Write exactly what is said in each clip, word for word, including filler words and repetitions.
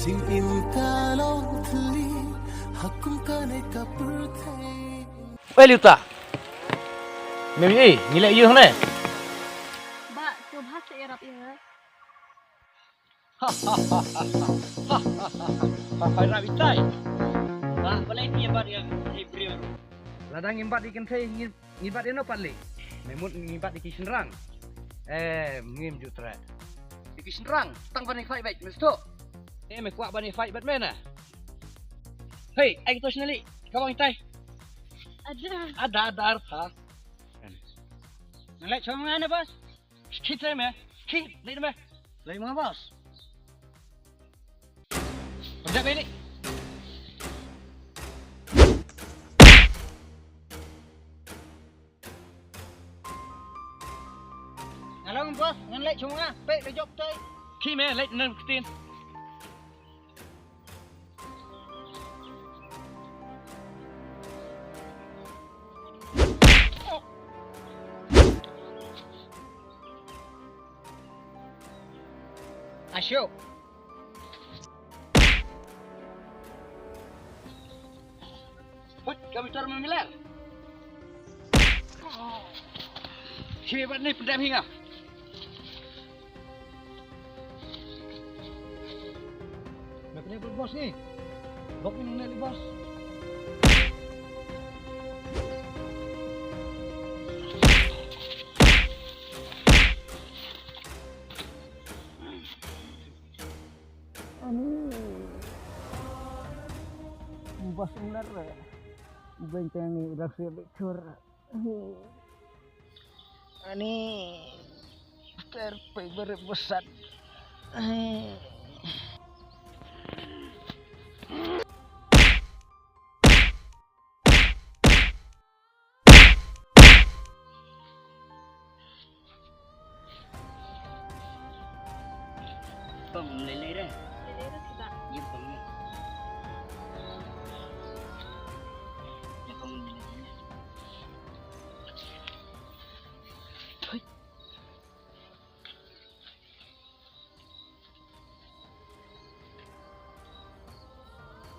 Jingim ka long thli ha kum kane ka pyrthei. Oi Liuta. Mem ei, ngi leh ïa hangne. Ba, to bha se ïarap ïa nga. Ha ha ha ha. Ha ha ha ha. Ba, balei ngi bat ïa ngi briew? Lada ngim bat ïa kynthei ngi Ngi bat ïano pat lei? Me mut ngi bat ïa ki shynrang. Eh, ngim ju trai. Ïa ki shynrang, tang ban ïa fight bad, me sdang. Eh, me kwah ban ïa fight bad me na. Hei, ai to shna lei. Ka bang tai. Ada. Ada, ada artha. Nang leh chong nga na boss. Khit lei me. Khit lei me. Lei ma boss. Pynjah beli. Ngalong boss, ngan leh chunga, pek le jop toi. Ki me leh nang ktien. Ashok. Hut, kami tor memilar. Hebat ni pendam hinga. Mak ni bos ni. Bok ni ni bos. Ani. Bos ular. Benteng ni udah siap bichur. Ani. Terpek beri besar. Pom lele re. Lele re sida. Ye pom ye. Ye pom lele re.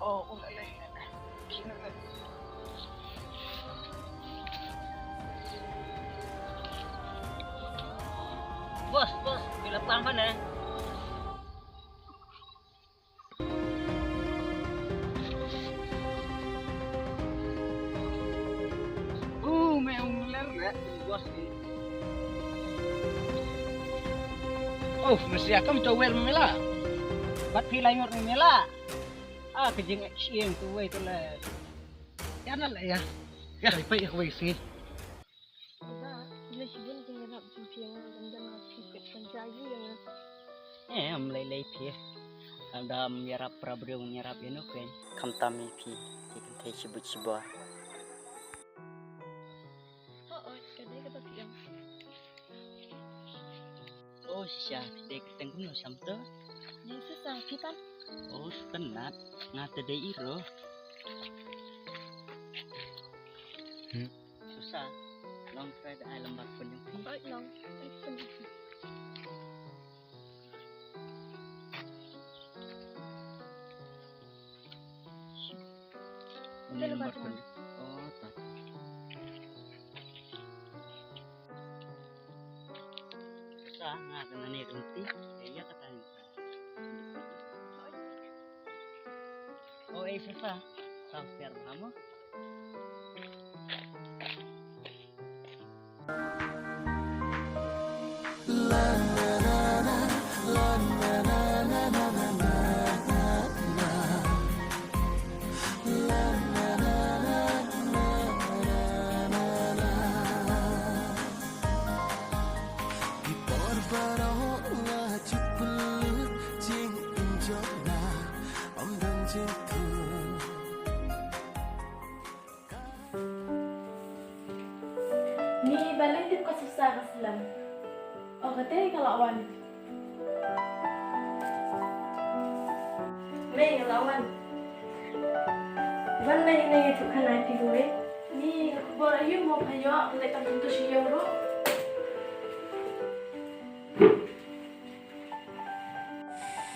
Oh, oh, lele. Bos, bos, bila paham mana? Oh, me ong ler le, bos ni. Oh, mesti akam to wer mela. Bat phi la ngur mela. Ah, ke jing siang tu wei tu le. Ya na le ya. Ya, pai ya wei si. Ba, ila shibun jing rap jing piang dan dan phi pet kan jagi ya. Eh, am lei lei phi. Am dam yarap pra briew yarap ïa no ken. Kham tam ïa phi, ki kynthei shibut shibor. Oh, oh, ka dei kata phi am. Oh, shisha, phi dei kyrteng kumno sham to? Dei Sisa, phi pat? Oh, sngewtynnat, nga te dei Iro. Hmm. Sisa, long try da ai lambar phone jong phi. Oi, long. Ai, phone. Ini lambar phone. Oh, ta. Sa nga ka nane ka lenti, ya kata ni. Oh, eh, sa sa. Sa siar bahamo. Ni ba leh tip ka Sisa ka slem. O kata ka la wan. Mei la wan. Wan leh ïa ngi tu khana phi kawei. Ni ka khubor aïu mo pha ïoh, leh tam tu shi ïoh ruh.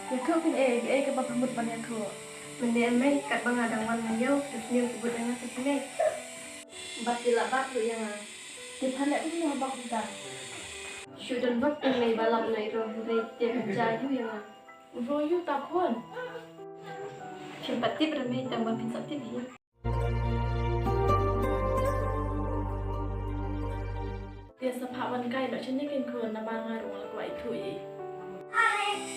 Ïathuh phin eh, kaei kaba phi mut ban ïathuh? Mynne em mei, katba nga dang wan na ïew, phi sniew ki bud ïa nga sa phi mei. Bad phi lah bat ruh ïa nga. Te phan leh kumno haba kumta? Shu don bok phi mei ba lap na i rong hynrei te phin ja ïu ïa nga. U rong ïu ta khun. Phim pat tip re mei, tang ba phin sa tip hi. Te sa phah wan kai noh shane kein khun, namar nga ruh nga la kwah ithuh ïa i.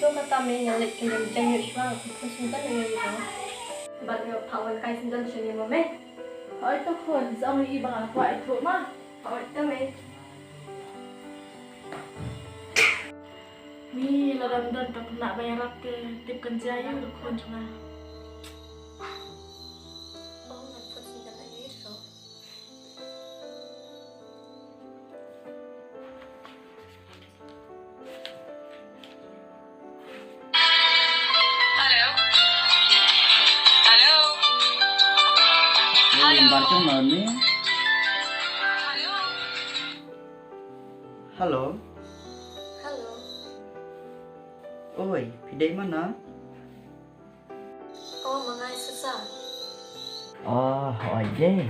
To kata mei, nga leit kein, ym jaiñ ïoh shuwa, nga kut syndon ïa i ruh. Bad nga phah wan kai syndon shane mo mei. Hooid to khun, sa ong ïa i ba nga la kwah ithuh ma. Hooid to mei. Mi, lada ym don tang khynnah ba ïarap te tip kan jia ïa u khun jong nga. Oh, ngan phone sngewbha ïa i ruh. Hello. Hello. Hello. Hello. Hello. Hello. Oi, phi dei mana? Oh, ma nga i Susa. Oh, oi dei.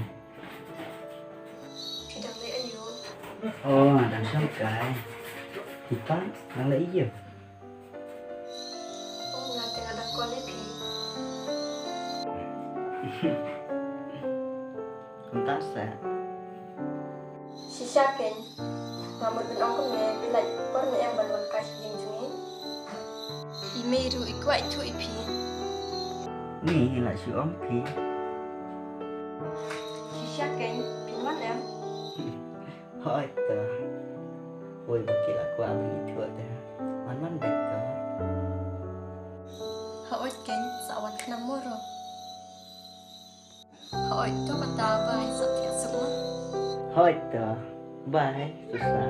Phi dang leh aïu? Oh, nga dang shong kai. Phi pat, dang leh aïu? Oh, nga te nga dang call ïa phi. Kumta sa. Shisha kein, nga mut ban ong kumne, phi lait por ne em ban wan kai sha ïing jong ngi? I mei ruh i kwah ithuh ïa phi. Ni i la shu ong phi. Shisha kein, phin wan em? Hooid to. Wei ba ki la kwah ban ithuh te. Wan wan beit to. Hooid kein, sa wan khnang mo ruh. Hooid to kata, bye, sa thiah suk mo. Hooid to. Bye, Susa.